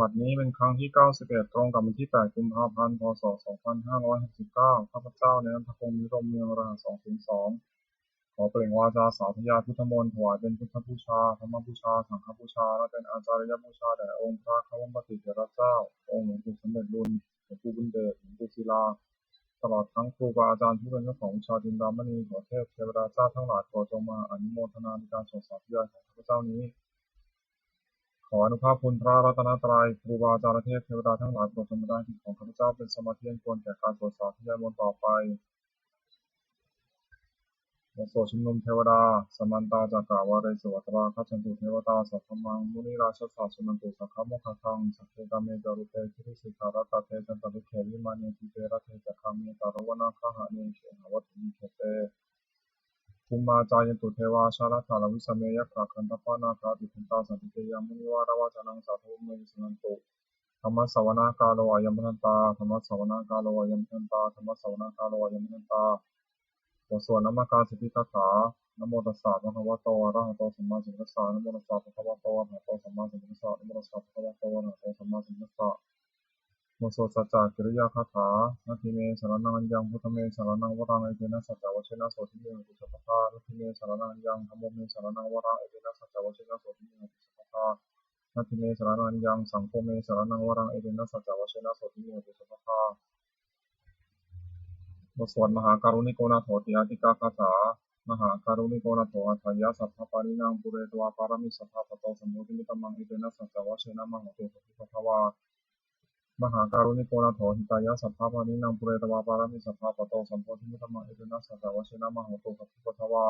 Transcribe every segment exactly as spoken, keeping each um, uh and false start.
บัดนี้เป็นครั้งที่ เก้าสิบเอ็ด ตรงกับวันที่ แปด กุมภาพันธ์ พ.ศ. สองพันห้าร้อยหกสิบเก้า ข้าพเจ้า นายนัทพงษ์ นิรมเมือง รหัส สองศูนย์สอง ขอเปล่งวาจาสาธยายพุทธมนต์ ถวายเป็นพุทธบูชา ธรรมบูชา สังฆบูชา และเป็นอาจาริยบูชาแด่องค์พระควัมปติเถระเจ้า องค์หลวงปู่สำเร็จลุน หลวงปู่บุญเดช หลวงปู่ศิลา ตลอดทั้งครูบาอาจารย์ผู้เป็นเจ้าของวิชาจินดามณี ขอเทพเทวดาเจ้าทั้งหลายโปรดจงมาอนุโมทนาในการสวดสาธยายของข้าพเจ้านี้ ขออานุภาพคุณพระรัตนตรัย ครูบาอาจารย์เทพเทวดาทั้งหลายโปรดจงบันดาลจิตของข้าพเจ้าเป็นสมาธิอันควรแก่การสวดสาธยายมนต์ต่อไป บทสวดชุมนุมเทวดา Samantā cakkavāḷesu atrāgacchantu devatā, saddhammaṃ munirājassa suṇantu saggamokkhadaṃ. Sagge kāme ca rūpe girisikharataṭe cantalikkhe vimāne, dīpe raṭṭhe ca gāme taruvanagahane gehavatthumhi khette, bhummā cāyantu devā jalathalavisame yakkhagandhabbanāgā, tiṭṭhantā santike yaṃ munivaravacanaṃ sādhavo me suṇantu. Dhammassavanakālo ayam bhadantā. Dhammassavanakālo ayam bhadantā. Dhammassavanakālo ayam bhadantā. บทสวดนมการสิทธิคาถา Namo tassa bhagavato arahato sammāsambuddhassa. Namo tassa bhagavato arahato sammāsambuddhassa. Namo tassa bhagavato arahato sammāsambuddhassa. บทสวดสัจจกิริยาคาถา Natthi me saraṇaṃ aññaṃ, buddho me saraṇaṃ varaṃ, etena saccavajjena sotthi me hotu sabbadā. Natthi me saraṇaṃ aññaṃ, dhammo me saraṇaṃ varaṃ, etena saccavajjena sotthi me hotu sabbadā. Natthi me saraṇaṃ aññaṃ, saṅgho me saraṇaṃ varaṃ, etena saccavajjena sotthi me hotu sabbadā. บทสวดมหาการุณิโกนาโถติอาทิกาคาถา Mahākāruṇiko nātho atthāya sabbapāṇinaṃ, pūretvā pāramī sabbā patto sambodhimuttamaṃ, etena saccavajjena mā hontu sabbupaddavā. Mahākāruṇiko nātho hitāya sabbapāṇinaṃ, pūretvā pāramī sabbā patto sambodhimuttamaṃ, etena saccavajjena mā hontu sabbupaddavā.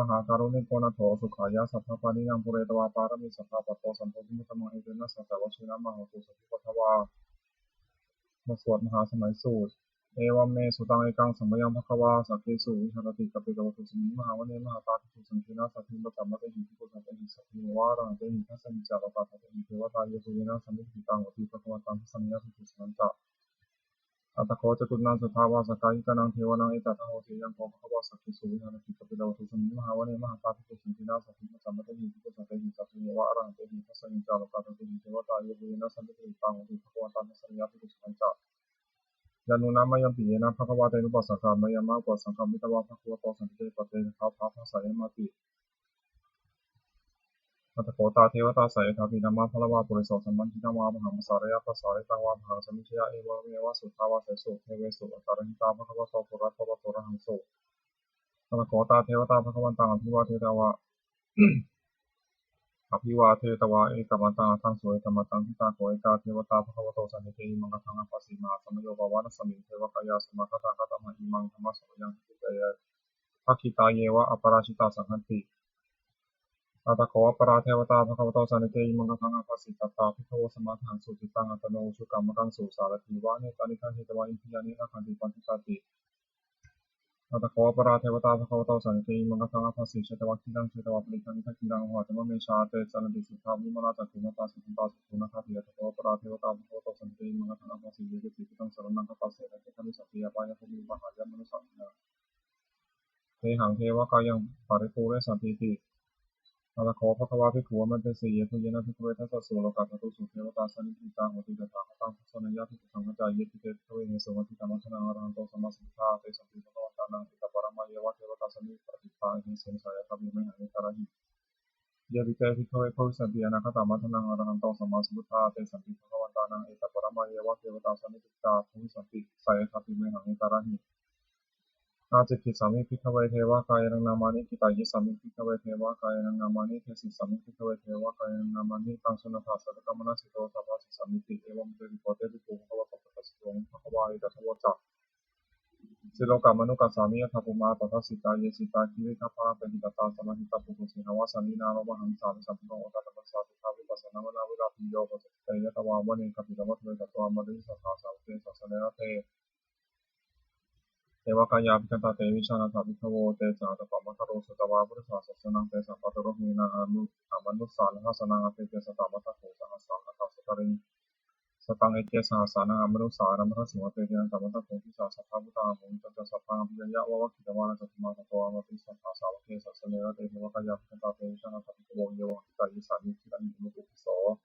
Mahākāruṇiko nātho sukhāya sabbapāṇinaṃ, pūretvā pāramī sabbā patto sambodhimuttamaṃ, etena saccavajjena mā hontu sabbupaddavā. บทสวดมหาสมัยสูตร Evaṃ me sutaṃ. Ekaṃ samayaṃ bhagavā sakkesu viharati kapilavatthusmiṃ mahāvane mahatā bhikkhusaṅghena saddhiṃ pañcamattehi bhikkhusatehi sabbeheva arahantehi. Dasahi ca lokadhātūhi devatā yebhuyyena sannipatitā honti bhagavantaṃ dassanāya bhikkhusaṅghañca. Atha kho catunnaṃ suddhāvāsakāyikānaṃ devānaṃ etadahosi: Ayaṃ kho bhagavā sakkesu viharati kapilavatthusmiṃ mahāvane mahatā bhikkhusaṅghena saddhiṃ pañcamattehi bhikkhusatehi sabbeheva arahantehi. Dasahi ca lokadhātūhi devatā yebhuyyena sannipatitā honti bhagavantaṃ dassanāya bhikkhusaṅghañca. Yannūna mayampi yena bhagavā tenupasaṅkameyyāma, upasaṅkamitvā bhagavato santike paccekagāthā bhāseyyāmāti. Atha kho tā devatā seyyathāpi nāma balavā puriso sammiñjitaṃ vā bāhaṃ pasāreyya, pasāritaṃ vā bāhaṃ sammiñjeyya, evameva suddhāvāsesu devesu antarahitā bhagavato purato pāturahaṃsu. Atha kho tā devatā bhagavantaṃ abhivādetvā abhivādetvā ekamantaṃ aṭṭhaṃsu. Ekamantaṃ ṭhitā kho ekā devatā bhagavato santike imaṃ gāthaṃ abhāsi: Mahāsamayo pavanasmiṃ, devakāyā samāgatā; kātamha imaṃ dhammasamayaṃ, dakkhitāyeva aparājitasaṅghanti. Atha kho aparā devatā bhagavato santike imaṃ gāthaṃ abhāsi: Tatra bhikkhavo samādahaṃsu, cittaṃ attano ujukamakaṃsu; sārathīva nettāni gahetvā, indriyāni rakkhanti paṇḍitāti. Atha kho aparā devatā bhagavato santike imaṃ gāthaṃ abhāsi: Chetvā khīlaṃ chetvā palighaṃ, indakhīlaṃ ohaccamanejā; te caranti suddhā vimalā, cakkhumatā sudantā susunāgāti. Atha kho aparā devatā bhagavato santike imaṃ gāthaṃ abhāsi: Ye keci buddhaṃ saraṇaṃ gatāse, na te gamissanti apāyabhūmiṃ; pahāya mānusaṃ dehaṃ, devakāyaṃ paripūressantīti. Atha kho bhagavā bhikkhū āmantesi: Yebhuyyena bhikkhave dasasu lokadhātūsu devatā sannipatitā honti tathāgataṃ dassanāya bhikkhusaṅghañca. Yepi te bhikkhave ahesuṃ atītamaddhānaṃ arahanto sammāsambuddhā, tesampi bhagavantānaṃ etaparamāyeva devatā sannipatitā ahesuṃ, seyyathāpi mayhaṃ etarahi. Yepi te bhikkhave bhavissanti anāgatamaddhānaṃ arahanto sammāsambuddhā, tesampi bhagavantānaṃ etaparamāyeva devatā sannipatitā bhavissanti, seyyathāpi mayhaṃ etarahi. Ācikkhissāmi bhikkhave devakāyānaṃ nāmāni, kittayissāmi bhikkhave devakāyānaṃ nāmāni, desissāmi bhikkhave devakāyānaṃ nāmāni. Taṃ suṇātha sādhukaṃ manasikarotha bhāsissāmīti. Evaṃ bhanteti kho te bhikkhū bhagavato paccassosuṃ. Bhagavā etadavoca: Silokamanukassāmi, yattha bhummā tadassitā; ye sitā girigabbharaṃ, pahitattā samāhitā. Puthū sīhāva sallīnā, lomahaṃsābhisambhuno; odātamanasā suddhā, vippasannamanāvilā. Bhiyyo pañcasate ñatvā, vane kāpilavatthave; tato āmantayi satthā, sāvake sāsane rate. Devakāyā abhikkantā, te vijānātha bhikkhavo. Te ca ātappamakaruṃ, sutvā buddhassa sāsanaṃ; tesampāturahu ñāṇaṃ, amanussāna dassanaṃ. Apetasattamaddasuṃ, sahassaṃ atha sattariṃ; sataṃ eke sahassānaṃ, amanussānamaddasuṃ. Apetānamantaguṃ, disā sabbā phuṭā ahuṃ. Tañca sabbaṃ abhiññāya, vavakkhitvāna cakkhumā; tato āmantayi satthā, sāvake sāsane rate. Devakāyā abhikkantā, te vijānātha bhikkhavo; ye vohaṃ kittayissāmi, giriṃ gāthaṃ abhinetu bhikkhū.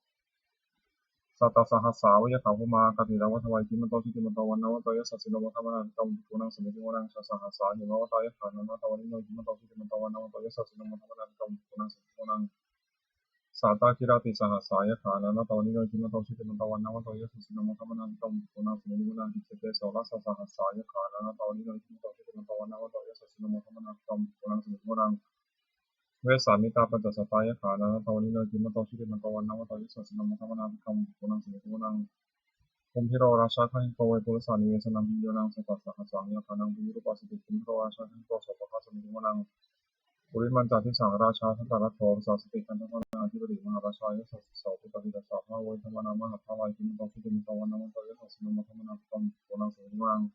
Sattasahassā va yakkhā bhummā kāpilavatthavā, iddhimanto jutimanto vaṇṇavanto yasassino, modamānā abhikkāmuṃ bhikkhūnaṃ samitiṃ vanaṃ. Chasahassā hemavatā yakkhā nānattavaṇṇino, iddhimanto jutimanto vaṇṇavanto yasassino, modamānā abhikkāmuṃ bhikkhūnaṃ samitiṃ vanaṃ. Sātāgirā tisahassā yakkhā nānattavaṇṇino, iddhimanto jutimanto vaṇṇavanto yasassino, modamānā abhikkāmuṃ bhikkhūnaṃ samitiṃ vanaṃ. Iccete soḷasasahassā yakkhā nānattavaṇṇino, iddhimanto jutimanto vaṇṇavanto yasassino, modamānā abhikkāmuṃ bhikkhūnaṃ samitiṃ vanaṃ. Vessāmittā pañcasatā yakkhā nānattavaṇṇino, iddhimanto jutimanto vaṇṇavanto yasassino, modamānā abhikkāmuṃ bhikkhūnaṃ samitiṃ vanaṃ. Kumbhīro rājagahiko vepullassa, nivesanaṃ bhiyyo naṃ satasahassaṃ yakkhānaṃ payirupāsati, kumbhīro rājagahiko sopāga samitiṃ vanaṃ. Purimañca disaṃ rājā dhataraṭṭho pasāsati, gandhabbānaṃ ādhipati mahārājā yasassi so. Puttāpi tassa bahavo indanāmā mahabbalā, iddhimanto jutimanto vaṇṇavanto yasassino, modamānā abhikkāmuṃ bhikkhūnaṃ samitiṃ vanaṃ.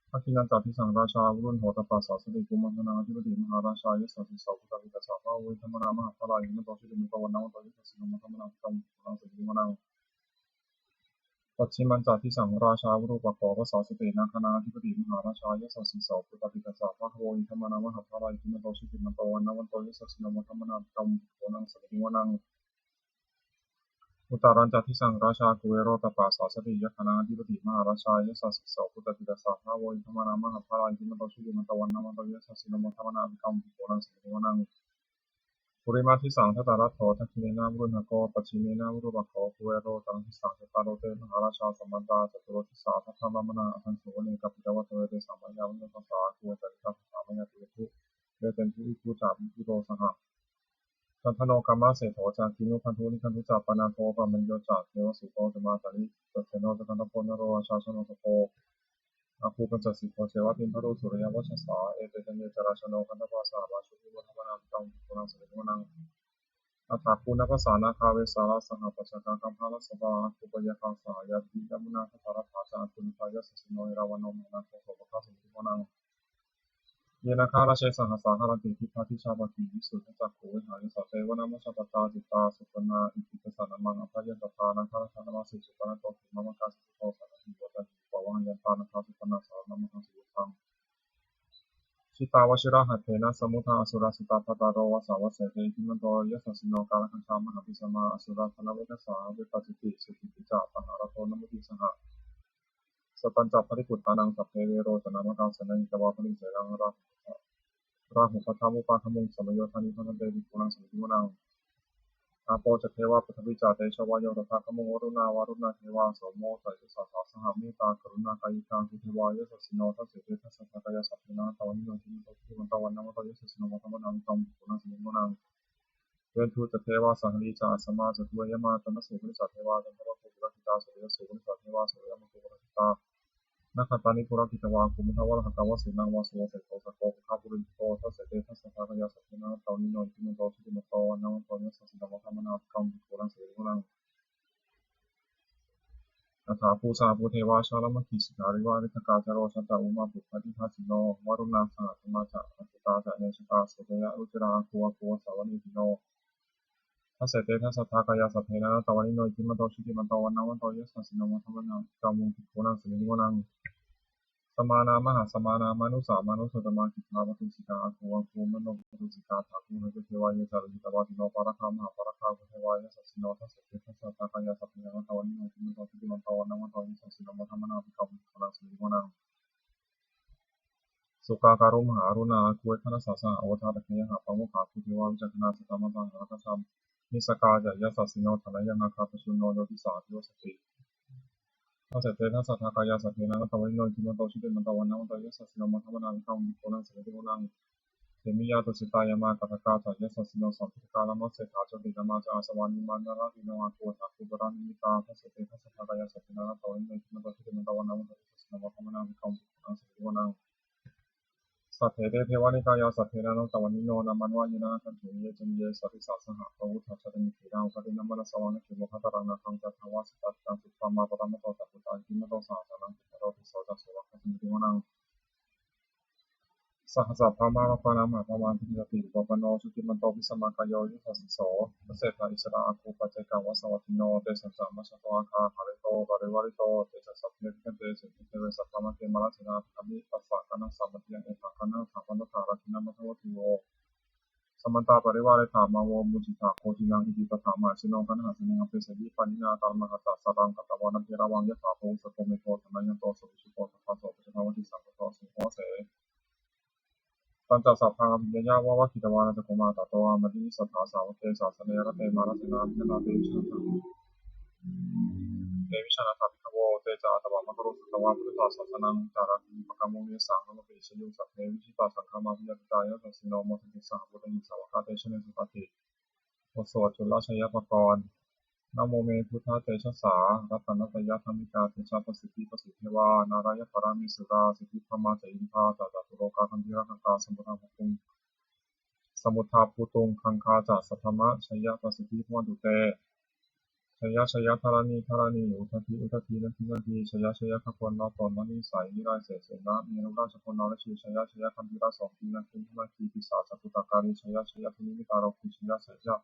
Dakkhiṇañca disaṃ rājā varuṇṇho tappasāsati, kumbhaṇḍānaṃ ādhipati mahārājā yasassi so. Puttāpi tassa bahavo indanāmā mahabbalā, iddhimanto jutimanto vaṇṇavanto yasassino, modamānā abhikkāmuṃ bhikkhūnaṃ samitiṃ vanaṃ. Pacchimañca disaṃ rājā virūpakkho pasāsati, nāgānaṃ ādhipati mahārājā yasassi so. Puttāpi tassa bahavo indanāmā mahabbalā, iddhimanto jutimanto vaṇṇavanto yasassino, modamānā abhikkāmuṃ bhikkhūnaṃ samitiṃ vanaṃ. Uttarañca disaṃ rājā kuvero tappasāsati, yakkhānaṃ ādhipati mahārājā yasassi so. Puttāpi tassa bahavo indanāmā mahabbalā, iddhimanto jutimanto vaṇṇavanto yasassino, modamānā abhikkāmuṃ bhikkhūnaṃ samitiṃ vanaṃ. Purimadisaṃ dhataraṭṭho, dakkhiṇena varuṇṇako, pacchimena virūpakkho, kuvero uttaraṃ disaṃ. Cattāro te mahārājā samantā caturo disā, daddallamānā aṭṭhaṃsu vane kāpilavatthave. Tesaṃ māyāvino dāsā āgū vañcanikā saṭhā, māyā kuṭeṇḍu veṭeṇḍu viṭū ca viṭuṭo saha. Candano kāmaseṭṭho ca kinnughaṇḍu nighaṇḍu ca, panādo opamañño ca devasūto ca mātali. Cittaseno ca gandhabbo naḷorājā janosabho, āgū pañcasikho ceva timbarū suriyavaccasā. Ete caññe ca rājāno gandhabbā saha rājubhi, modamānā abhikkāmuṃ bhikkhūnaṃ samitiṃ vanaṃ. Athāgū nābhasā nāgā vesālā saha tacchakā, kambalassatarā āgū pāyāgā saha ñātiyā. Yāmunā dhataraṭṭhā ca āgū nāgā yasassino, erāvaṇo mahānāgo sopāga samitiṃ vanaṃ. Ye nāgarāje sahasā haranti, dibbā dijā pakkhi visuddhacakkhū, vehāyasā te vanamajjhapattā, citrā supaṇṇā iti tesa nāmaṃ. Abhayantadā nāgarājānamāsi, supaṇṇato khemamakāsi buddho, sātāgirā tiṭṭhati pavahayantā, nāgā supaṇṇā saraṇamakaṃsu buddhaṃ. Jitā vajirahatthena samuddaṃ asurā sitā, bhātaro vāsavassete iddhimanto yasassino, kālakañjā mahābhismā asurā dānaveghasā, vepacitti sucitti ca pahārādo namucī saha. Satañca baliputtānaṃ sabbe verocanāmakā, sannayhitvā baliṃ senaṃ rāhubhaddamupāgamuṃ, samayodāni bhaddante bhikkhūnaṃ samitiṃ vanaṃ. Āpo ca devā pathavī ca tejo vāyo tadāgamuṃ, varuṇā vāruṇā devā somo ca yasasā saha, mettākaruṇākāyikā āgū devā yasassino, dasete dasadhā kāyā sabbe nānattavaṇṇino, iddhimanto jutimanto vaṇṇavanto yasassino, modamānā abhikkāmuṃ bhikkhūnaṃ samitiṃ vanaṃ. Veṇḍū ca devā sahalī ca asamā ca duve yamā, candassūpanisā devā candamāgū purakkhitā, suriyassūpanisā devā suriyamāgū purakkhitā, nakkhattāni purakkhitvā āgū mandavalāhakā, vasūnaṃ vāsavo seṭṭho sakkopāga purindado, dasete dasadhā kāyā sabbe nānattavaṇṇino, iddhimanto jutimanto vaṇṇavanto yasassino, modamānā abhikkāmuṃ bhikkhūnaṃ samitiṃ vanaṃ. Athāgū sahabhū devā jalamaggisikhāriva, ariṭṭhakā ca rojā ca ummāpupphanibhāsino, varuṇā sahadhammā ca accutā ca anejakā, sūleyyarucirā āgū āgū vāsavanesino, dasete dasadhā kāyā sabbe nānattavaṇṇino, iddhimanto jutimanto vaṇṇavanto yasassino, modamānā abhikkāmuṃ bhikkhūnaṃ samitiṃ vanaṃ. Samānā mahāsamānā mānusā mānusuttamā, khiḍḍāpadūsikā āgū āgū manopadūsikā, athāgū harayo devā ye ca lohitavāsino, pāragā mahāpāragā āgū devā yasassino, dasete dasadhā kāyā sabbe nānattavaṇṇino, iddhimanto jutimanto vaṇṇavanto yasassino, modamānā abhikkāmuṃ bhikkhūnaṃ samitiṃ vanaṃ. Sukkā karumhā aruṇā āgū veghanasā saha, odātagayhā pāmokkhā āgū devā vicakkhaṇā, sadāmattā hāragajā missakā ca yasassino, thanayaṃ āgā pajjunno yo disā abhivassati. Dasete dasadhā kāyā sabbe nānattavaṇṇino, iddhimanto jutimanto vaṇṇavanto yasassino, modamānā abhikkāmuṃ bhikkhūnaṃ samitiṃ vanaṃ. Khemiyā tusitā yāmā kaṭṭhakā ca yasassino, lambitakā lāmaseṭṭhā jotināmā ca āsavā, nimmānaratino āgū athāgū paranimmitā, dasete dasadhā kāyā sabbe nānattavaṇṇino, iddhimanto jutimanto vaṇṇavanto yasassino, modamānā abhikkāmuṃ bhikkhūnaṃ samitiṃ vanaṃ. Saṭṭhete devanikāyā sabbe nānattavaṇṇino, nāmanvayena āgañchuṃ ye caññe sadisā saha, pavutthajātimakkhīlaṃ oghatiṇṇamanāsavaṃ, dakkhemoghataraṃ nāgaṃ candaṃva sudaṭṭhaṃ, subrahmā paramatto ca puttā iddhimato saha, sanaṅkumāro tisso ca sopāga samitiṃ vanaṃ. Sahassabrahmalokānaṃ mahābrahmābhitiṭṭhati, upapanno jutimanto bhismākāyo yasassi so, dasettha issarā āgū paccekavasavattino, tesañca majjhato āgā hārito parivārito, te ca sabbe abhikkante sinde deve sabrahmake, mārasenā abhikkāmi tassa kaṇhassa madhyaṃ, etha gaṇhatha bandhatha rāgena bandhamatthu vo. Samantā parivāretha mā vo muñcittha koci naṃ. Iti tattha mahesino kaṇhasennā apesayi pāṇinā talamāhacca saraṃ katvāna bheravaṃ. Yathā pāvussako megho thanayanto savijjuko tadā so paccudāvatti saṅkuddho asayaṃvase. Tañca sabbaṃ abhiññāya vavakkhitvāna cakkhumā tato āmantayi satthā sāvake sāsane rate mārasenā abhikkantā te vijānātha te vijānātha bhikkhavo. Te ca ātappamakaruṃ sutvā buddhassa sāsanaṃ. Sārathīpāgamunesaṃ namapi janesuṃ. Sabbe vijitasaṅgāmā bhayātītā yasassino modanti saha bhūtehi sāvakā te janesutāti. บทสวดจุลชัยปกรณ์ Namo me buddhatejasā ratanattayadhammikā tejapasiddhi pasīdevā nārāyaparamesurā siddhibrahmā ca indā ca catulokā gambhīrakkhakā samuddā bhūtuṃ samuddā bhūtuṃ gaṅgā ca saddhamma jayapasiddhi bhavantu te. Jaya jaya dharaṇi dharaṇī udadhi udadhī nadi nadī jaya jaya gaganatalatalanisai nirayasena merurājabalanarajī jaya jaya gambhīrasombhī nāgī nāgabhūtikasā bhūtakālī jaya jaya dunnimittarogī jaya jaya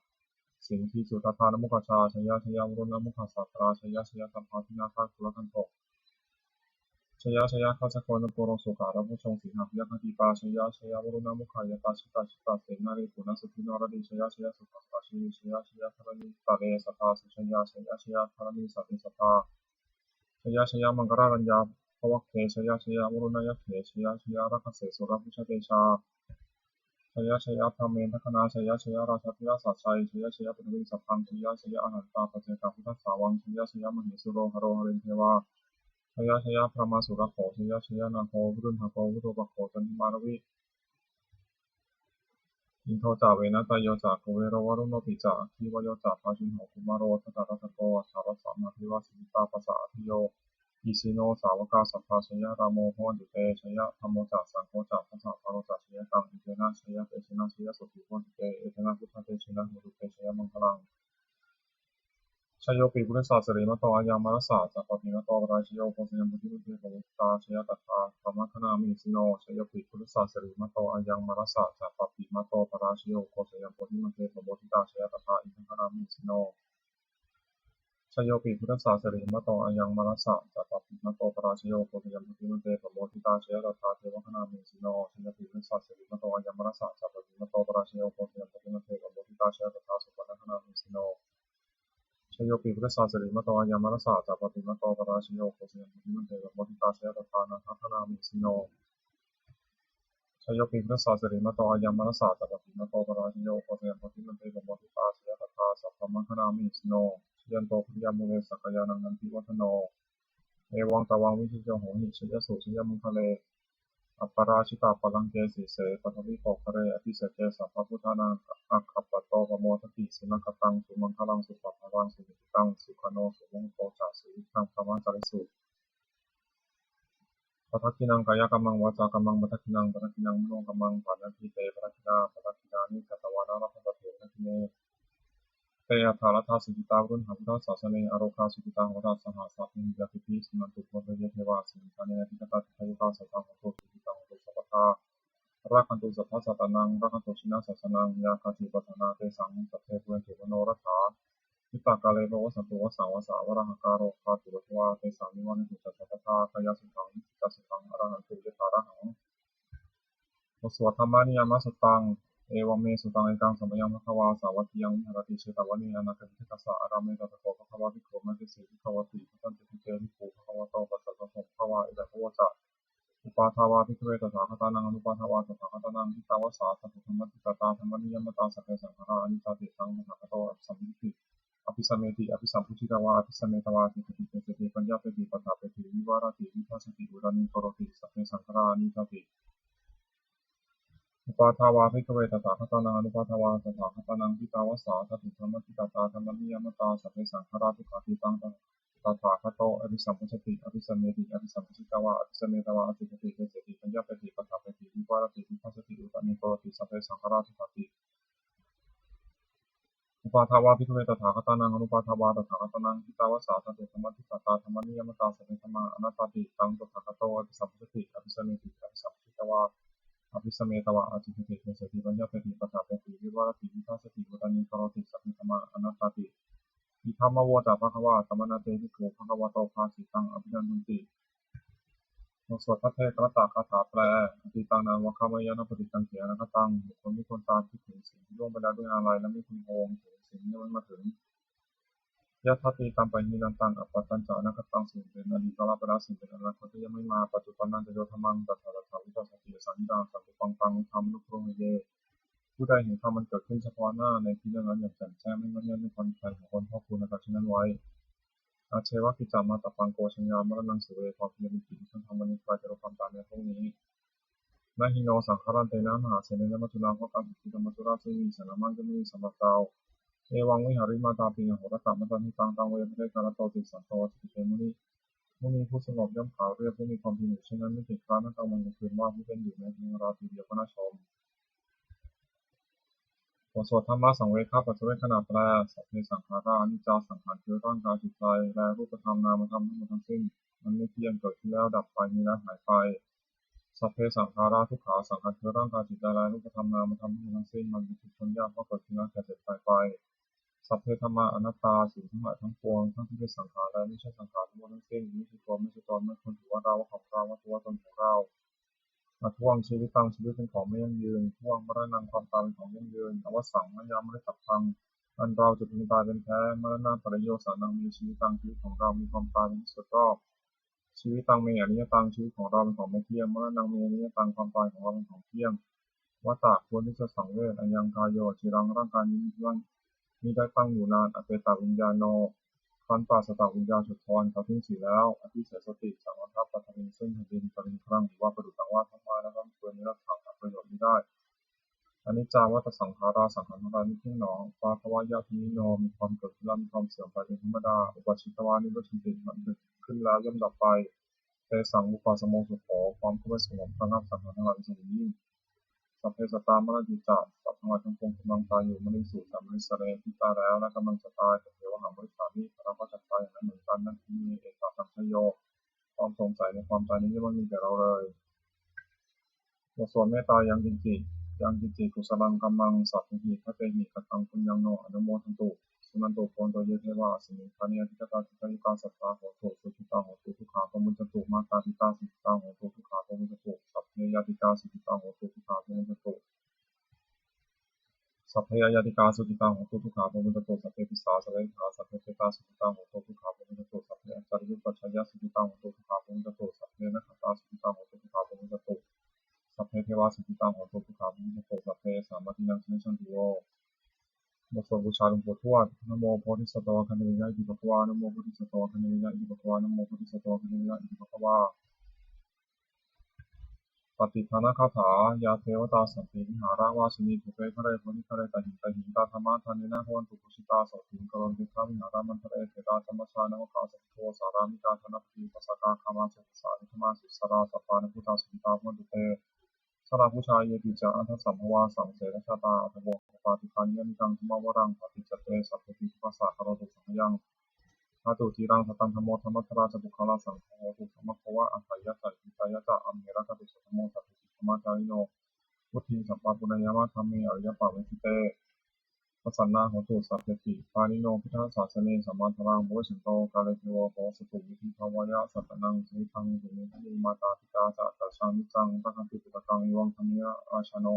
siṅgīsuddhādānamukhajā jaya jaya varuṇṇamukhasātrā jaya jaya damhābhiyāgakulagantho jaya jaya gajagonnaturaṅga sukarabhujaṅga sīhabyagghadīpā jaya jaya varuṇṇamukhayātrā jita jita senārī puna suddhi naradī jaya jaya sukhā sukhā jīvī jaya jaya dharaṇītale sadā sujayā jaya jaya dharaṇī sāntī sadā jaya jaya maṅkarāraññā bhavagge jaya jaya varuṇṇayakkhe jaya jaya rakkhase surabhujatejā jaya jaya brahmendagaṇā jaya jaya rājādhirājasājjai jaya jaya paṭhaviṃ sabbaṃ jaya jaya arahantā paccekabuddhasāvaṃ jaya jaya mahesuro haro harindevā jaya jaya brahmā surakkho jaya jaya nāgo viruḷhako virūpakkho candimā ravi indo ca venateyyo ca kuvero varuṇopi ca aggi vāyo ca pājuṇho kumāro dhataraṭṭhako aṭṭhārasa mahādevā siddhitāpasa-ādayo isino sāvakā sabbā jaya rāmo bhavantu te jaya dhammo ca saṅgho ca dasapālo ca jayakaṃ etena jayatejena jayasotthī bhavantu te etena buddhatejena hotu te jayamaṅgalaṃ. Jayopi buddhassa sirīmato ayaṃ mārassa ca pāpimato parājayo ugghosayuṃ bodhimaṇḍe pamoditā jaya tadā brahmagaṇā mahesino. Jayopi buddhassa sirīmato ayaṃ mārassa ca pāpimato parājayo ugghosayuṃ bodhimaṇḍe pamoditā jaya tadā indagaṇā mahesino. Jayopi buddhassa sirīmato ayaṃ mārassa ca pāpimato parājayo ugghosayuṃ bodhimaṇḍe pamoditā jaya tadā devagaṇā mahesino. Jayopi buddhassa sirīmato ayaṃ mārassa ca pāpimato parājayo ugghosayuṃ bodhimaṇḍe pamoditā jaya tadā supaṇṇagaṇā mahesino. Jayopi buddhassa sirīmato ayaṃ mārassa ca pāpimato parājayo ugghosayuṃ bodhimaṇḍe pamoditā jaya tadā nāgagaṇā mahesino. Jayopi buddhassa sirīmato ayaṃ mārassa ca pāpimato parājayo ugghosayuṃ bodhimaṇḍe pamoditā jaya tadā sabrahmagaṇā mahesino. Jayanto bodhiyā mūle sakyānaṃ nandivaḍḍhano evaṃ tvaṃ vijayo hohi jayassu jayamaṅgale. Aparājitapallaṅke sīse paṭhavipokkhare abhiseke sabbabuddhānaṃ aggappatto pamodati. Sunakkhattaṃ sumaṅgalaṃ supabhātaṃ suhuṭṭhitaṃ sukhaṇo sumuhutto ca suyiṭṭhaṃ brahmacārisu. Padakkhiṇaṃ kāyakammaṃ vācākammaṃ padakkhiṇaṃ padakkhiṇaṃ manokammaṃ paṇidhī te padakkhiṇā padakkhiṇāni katvāna labhantatthe padakkhiṇe. Te atthaladdhā sukhitā varuṇhā buddhasāsane arogā sukhitā hotha saha sabbehi ñātibhi. Suṇantu bhonto ye devā asmiṃ ṭhāne adhigatā dīghāyukā sadā hontu sukhitā hontu sabbadā. Rakkhantu sabbasattānaṃ rakkhantu jinasāsanaṃ yā kāci patthanā tesaṃ sabbe pūrentu manorathā. Yuttakāle pavassantu vassaṃ vassavalāhakā rogā cupaddavā tesaṃ nivārentu ca sabbadā. Kāyāsukhaṃ cittisukhaṃ arahantu yathārahaṃ. บทสวด Dhammaniyāmasuttaṃ. Evaṃ me sutaṃ. Ekaṃ samayaṃ bhagavā sāvatthiyaṃ viharati jetavane anāthapiṇḍikassa ārāme. Tatra kho bhagavā bhikkhū āmantesi bhikkhavoti. Bhadanteti te bhikkhū bhagavato paccassosuṃ. Bhagavā etadavoca. Uppādā vā bhikkhave tathāgatānaṃ anuppādā vā tathāgatānaṃ ṭhitāva sā dhātu dhammaṭṭhitatā dhammaniyāmatā sabbe saṅkhārā aniccāti. Taṃ tathāgato abhisambujjhati abhisameti abhisambujjhitvā abhisametvā ācikkhati deseti paññapeti paṭṭhapeti vivarati vibhajati uttānīkaroti sabbe saṅkhārā aniccāti. Uppādā vā bhikkhave tathāgatānaṃ anuppādā vā tathāgatānaṃ ṭhitāva sā dhātu dhammaṭṭhitatā dhammaniyāmatā sabbe saṅkhārā dukkhāti. Taṃ tathāgato abhisambujjhati abhisameti abhisambujjhitvā abhisametvā ācikkhati deseti paññapeti paṭṭhapeti vivarati vibhajati uttānīkaroti sabbe saṅkhārā dukkhāti. Uppādā vā bhikkhave tathāgatānaṃ anuppādā vā tathāgatānaṃ ṭhitāva sā dhātu dhammaṭṭhitatā dhammaniyāmatā sabbe dhammā anattāti. Taṃ tathāgato abhisambujjhati abhisameti abhisambujjhitvā abhisametvā ācikkhati deseti paññapeti paṭṭhapeti vivarati vibhajati uttānīkaroti sabbe dhammā anattāti. Idamavoca bhagavā. Attamanā te bhikkhū bhagavato bhāsitaṃ abhinandunti. บทสวดภัทเทกรัตตคาถาแปล Atītaṃ nānvāgameyya, nappaṭikaṅkhe anāgataṃ. บุคคลไม่ควรตามคิดถึงสิ่งที่ล่วงไปแล้วด้วยอาลัย และไม่พึงพะวงถึงสิ่งที่ยังไม่มาถึง Yadatītampahīnantaṃ, appattañca anāgataṃ. สิ่งเป็นอดีตก็ละไปแล้ว สิ่งเป็นอนาคตก็ยังไม่มา Paccuppannañca yo dhammaṃ, tattha tattha vipassati, asaṃhiraṃ asaṅkuppaṃ, taṃ viddhā manubrūhaye. ผู้ใดเห็นธรรมอันเกิดขึ้นเฉพาะหน้าในที่นั้นๆ อย่างแจ่มแจ้ง ไม่ง่อนแง่น ไม่คลอนแคลน ของคนพอกพูนอาการเช่นนั้นไว้ Ajjeva kiccamātappaṃ, ko jaññā maraṇaṃ suve. ความเพียรเป็นกิจที่ควรทำวันนี้ ใครจะรู้ความตายแม้พรุ่งนี้ Na hi no saṅgarantena, mahāsenena maccunā. เพราะการถูกตีกับมัจจุราชซึ่งมีแสนมาก ย่อมไม่มีสำหรับเรา Evaṃ vihārimātāpiṃ, ahorattamatanditaṃ, taṃ ve bhaddekarattoti, santo ācikkhate muni. มุนีผู้สงบย่อมขาวเรียบ ผู้มีความเพียรอยู่เช่นนั้น ไม่เกียจคร้านทั้งกลางวันกลางคืน ว่าผู้เป็นอยู่แม้เพียงราตรีเดียวก็น่าชม บทสวดธัมมสังเวคปัจจเวกขณาแปล Sabbe saṅkhārā aniccā. สังขารคือร่างกายจิตใจ และรูปธรรมนามธรรมทั้งหมดทั้งสิ้น มันไม่เที่ยง เกิดขึ้นแล้วดับไป มีแล้วหายไป Sabbe saṅkhārā dukkhā. สังขารคือร่างกายจิตใจ และรูปธรรมนามธรรมทั้งหมดทั้งสิ้น มันเป็นทุกข์ทนยาก เพราะเกิดขึ้นแล้วแก่เจ็บตายไป Sabbe dhammā anattā. สิ่งทั้งหลายทั้งปวง ทั้งที่เป็นสังขารและไม่ใช่สังขารทั้งหมดทั้งสิ้น ไม่ใช่ตัว ไม่ใช่ตน ไม่ควรถือว่าเรา ว่าของเรา ว่าตัวตนของเรา Adhuvaṃ jīvitaṃ. ชีวิตเป็นของไม่ยั่งยืน Dhuvaṃ maraṇaṃ. ความตายเป็นของยั่งยืน Avassaṃ mayā maritabbaṃ. อันเราจะพึงตายเป็นแท้ Maraṇapariyosānaṃ me jīvitaṃ. ชีวิตของเรามีความตายเป็นที่สุดรอบ Jīvitaṃ me aniyataṃ. ชีวิตของเราเป็นของไม่เที่ยง Maraṇaṃ me aniyataṃ. ความตายของเราเป็นของเที่ยง Vata. ควรที่จะสังเวช Ayaṃ kāyo aciraṃ. ร่างกายนี้มิได้ตั้งอยู่นาน Apetaviññāṇo. ครั้นปราศจากวิญญาณ ฉัตรทร เขาทิ้งเสียแล้ว Adhisessati. จักประทับ paṭhaviṃ. ซึ่งแผ่นดิน Kaliṅgaraṃ. หรือว่า paṭuttaṃva. ทั้งไม้และร่ำเกวียนนี้ Narathā. หาประโยชน์มิได้ Aniccā vata saṅkhārā. สังขารทั้งหลายไม่เที่ยงหนอ Upadavayadhammino. มีความเกิดขึ้นแล้วมีความเสื่อมไปเป็นธรรมดา Uppajjitvā nirujjhanti. มันเกิดขึ้นแล้วย่อมดับไป Tesaṃ vūpasamo sukho. ความเข้าไปสงบระงับสังขารทั้งหลายเป็นสุขอย่างยิ่ง Sabbe sattā maranti ca. สัตว์ทั้งหลายทั้งปวงกำลังตายอยู่ Mariṃsu ca marissare. ที่ตายแล้วและกำลังจะตาย Tathevāhaṃ marissāmi. เราก็จะตายอย่างนั้นเหมือนกัน Natthi me ettha saṃsayo. ความสงสัยในความตายนี้ย่อมไม่มีแก่เราเลย บทสวดเมตตา Yaṃ kiñci, yaṃ kiñci kusalaṃ kammaṃ sabbehi katehi kataṃ puññaṃ no anumodantu. Suṇantu bhonto ye devā asmiṃ ṭhāne adhigatā, dīghāyukā sadā hontu, sukhitā hontu, dukkhā pamuñcantu. Mātā pitā sukhitā hontu, dukkhā pamuñcantu. Sabbe ñātikā sukhitā hontu, dukkhā pamuñcantu. Sabbe aññātikā sukhitā hontu, dukkhā pamuñcantu. Sabbe pisā sabbe mitrā sabbe petā sukhitā hontu, dukkhā pamuñcantu. Sabbe ācariyupajjhāyā sukhitā hontu, dukkhā pamuñcantu. Sabbe nakkhattā sukhitā hontu, dukkhā pamuñcantu. Sabbe devā sukhitā hontu, dukkhā pamuñcantu. Sabbe sampattīnaṃ samijjhantu vo. บทสวดบูชาหลวงปู่ทวด Namo bodhisatto āgantimāya iti bhagavā. Namo bodhisatto āgantimāya iti bhagavā. Namo bodhisatto āgantimāya iti bhagavā. Pattidānagāthā. Yā devatā santi vihāravāsinī, thūpe ghare bodhighare tahiṃ tahiṃ, tā dhammadānena bhavantu pūjitā, sotthiṃ karontedha vihāramaṇḍale. Therā ca majjhā navakā saddhigo, sārāmikā dānapatī upāsakā, gāmā ca desā abhiddhamā sussarā, sappāṇabhūtā sukhitā bhavantu te. Jalābujā yepi ca aṇḍasambhavā, saṃsedajātā athavopapātikā, niyyānikaṃ dhammavaraṃ paṭicca te, sabbepi dukkhassa karontu saṅkhayaṃ. Ṭhātu ciraṃ sataṃ dhammo, dhammaddharā ca puggalā, saṅgho hotu samaggo va, atthāya ca hitāya ca. Amhe rakkhatu saddhammo, sabbepi dhammacārino, vuḍḍhiṃ sampāpuṇeyyāma, dhamme ariyappavedite. Pasannā hontu sabbepi, pāṇino buddhasāsane, sammā dhāraṃ pavecchanto kāle devo pavassatu, vuḍḍhibhāvāya sattānaṃ, suyiṭṭhaṃ hotu medhālī. Mātā pitā ca atrajaṃ niccaṃ, rakkhanti puttakaṃ iva, gabbhinīyā rājāno,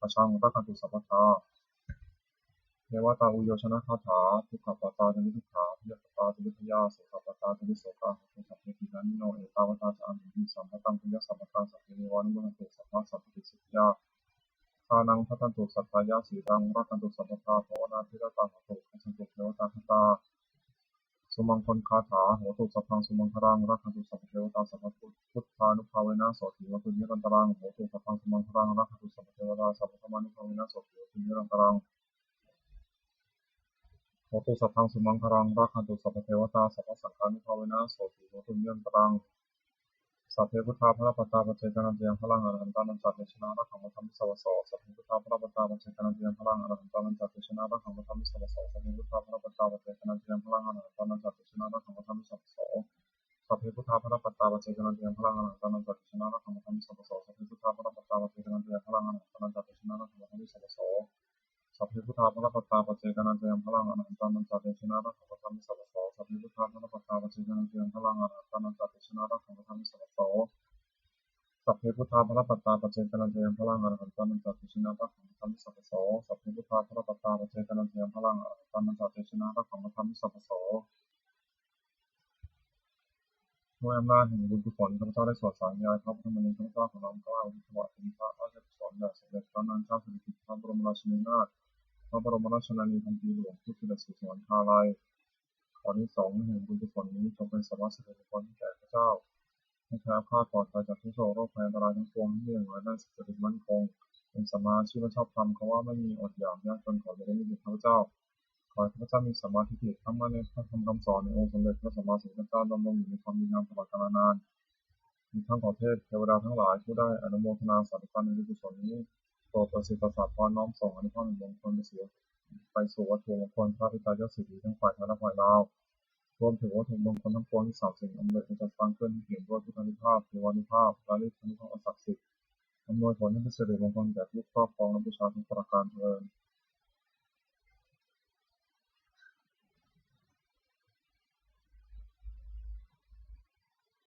rājā rakkhantu sabbadā. Devatāuyyojanagāthā. Dukkhappattā ca niddukkhā, bhayappattā ca nibbhayā, sokappattā ca nissokā, hontu sabbepi pāṇino. Ettāvatā ca amhehi, sambhataṃ puññasampadaṃ, sabbe devānumodantu, sabbasampattisiddhiyā. Dānaṃ dadantu saddhāya, sīlaṃ rakkhantu sabbadā, bhāvanābhiratā hontu, gacchantu devatāgatā. Sumaṅgalagāthā. Hotu sabbaṃ sumaṅgalaṃ, rakkhantu sabbadevatā, sabbabuddhānubhāvena, sotthī hontu nirantaraṃ. Hotu sabbaṃ sumaṅgalaṃ, rakkhantu sabbadevatā, sabbadhammānubhāvena, sotthī hontu nirantaraṃ. Hotu sabbaṃ sumaṅgalaṃ, rakkhantu sabbadevatā, sabbasaṅghānubhāvena, sotthī hontu nirantaraṃ. Sabbe buddhā balappattā, paccekānañca yaṃ balaṃ, arahantānañca tejena, rakkhaṃ bandhāmi sabbaso. Sabbe buddhā balappattā, paccekānañca yaṃ balaṃ, arahantānañca tejena, rakkhaṃ bandhāmi sabbaso. Sabbe buddhā balappattā, paccekānañca yaṃ balaṃ, arahantānañca tejena, rakkhaṃ bandhāmi sabbaso. Sabbe buddhā balappattā, paccekānañca yaṃ balaṃ, arahantānañca tejena, rakkhaṃ bandhāmi sabbaso. Sabbe buddhā balappattā, paccekānañca yaṃ balaṃ, arahantānañca tejena, rakkhaṃ bandhāmi sabbaso. Sabbe buddhā balappattā, paccekānañca yaṃ balaṃ, arahantānañca tejena, rakkhaṃ bandhāmi sabbaso. Sabbe buddhā balappattā, paccekānañca yaṃ balaṃ, arahantānañca tejena, rakkhaṃ bandhāmi sabbaso. Sabbe buddhā balappattā paccekānañca yaṃ balaṃ arahantānañca tejena rakkhaṃ bandhāmi sabbaso. Sabbe buddhā balappattā paccekānañca yaṃ balaṃ arahantānañca tejena rakkhaṃ bandhāmi sabbaso. ด้วยอำนาจแห่งบุญกุศล ข้าพเจ้าได้สวดสาธยายพระพุทธมณี ข้าพเจ้าขอน้อมเกล้าอุทิศถวายเป็นพระราชกุศลแด่สมเด็จพระนางเจ้าสิริกิติ์ พระบรมราชินีนาถ พระบรมราชชนนีพันปีหลวง ผู้เสด็จสู่สวรรคาลัย ขออานิสงส์แห่งบุญกุศลนี้จงเป็นสัมมาสิริมงคลให้แก่ข้าพเจ้า ให้แคล้วคลาดปลอดภัยจากทุกข์โศกโรคภัยอันตรายทั้งปวง ให้มีอย่างไรได้สุจริตมั่นคง เป็นสัมมาอาชีพชอบธรรม คำว่าไม่มีอดอยากยากจนขออย่าได้มีแก่ข้าพเจ้า ขอให้ข้าพเจ้ามีสัมมาทิฏฐิ ตั้งมั่นในพระธรรมคำสอนในองค์สมเด็จพระสัมมาสัมพุทธเจ้า ดำรงอยู่ในความดีงามตลอดกาลนาน อีกทั้งขอเทพเทวดาทั้งหลายผู้ได้อนุโมทนาสาธุการในบุญกุศลนี้ โปรดประสิทธิ์ประสาทพรน้อมส่งอานิสงส์แห่งมงคลไปสู่ ไปสู่วัตถุมงคลพระปิดตายอดเศรษฐีทั้งฝ่ายไทยและฝ่ายลาว รวมถึงวัตถุมงคลทั้งปวงที่สามสิ่งอันเลิศได้จัดสร้างขึ้น ให้เปี่ยมด้วยพุทธานุภาพ เทวานุภาพ และฤทธานุภาพอันศักดิ์สิทธิ์ อำนวยผลให้เป็นสิริมงคลแก่ผู้ครอบครองและบูชาทุกประการเทอญ